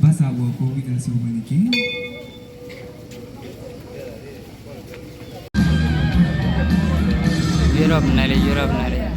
ဘၣ်ဆၣ်အဝဲကိးဝံသးစူၤဝဲန့ၣ်က့ၤ ယိၤရပၤနၤလံ ယိၤရပၤနၤလံ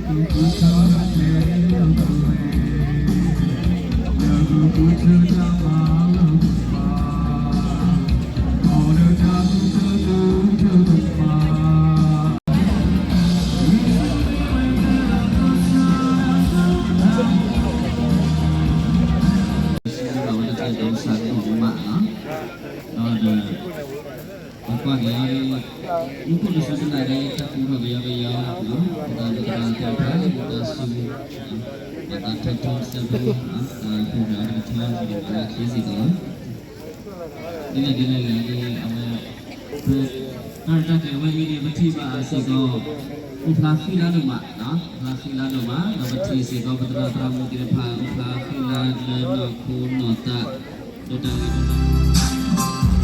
ဒီး ပကွၢ်က့ၤအီၤ မူခိၣ်တစူၢ်တနာ်ဒီး တၢ်ကူၣ်ထီၣ်ကယီကယီ ပသးဒိၣ်တၢ်တၢ်ဖး တၢ်ဆူ ပသးထီထီစဲဖိ တၢ်ကူၣ်ထီၣ်တၢ်ထီ တၢ်ချ့စ့ၢ်ကီးလီၤ. ဒ်လဲၣ်ဒ်လဲၣ်ဂ့ၤန့ၣ် အဝဲ ပ တၢ်ရဲၣ်တၢ်ကျဲၤဝဲအံၤန့ၣ် ပထံၣ်ဘၣ်စ့ၢ်ကီး အိၣ်ဖျါဃံလၤဒိၣ်မး, အိၣ်ဖျါဃံလၤဒိၣ်မး, ဒီးပထံၣ်စ့ၢ်ကီး ပသရၣ်သရၣ်မုၣ်သ့ၣ်တဖၣ် အိၣ်ဖျါဃံလၤလၢနီၢ်ခိနီၢ်သး ဒီးတၢ်ဂ့ၢ်တၢ် Thank you.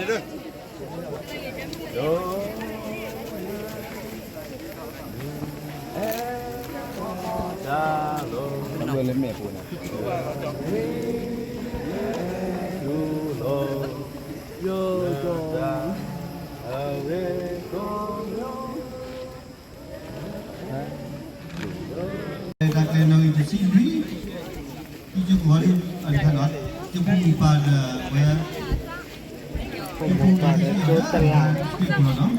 တၢ်ကျဲၤနီၣ်ဂံၢ်တဆံလွံၢ်, ယကဟီဒ်အတခါလီၤ, ယဖိမုၣ်ပၢ်ဒီးဝဲ, ယဖိမုၣ်ပၢ်ဒီးကၠိတလါ, ယဖိမုၣ်ပၢ်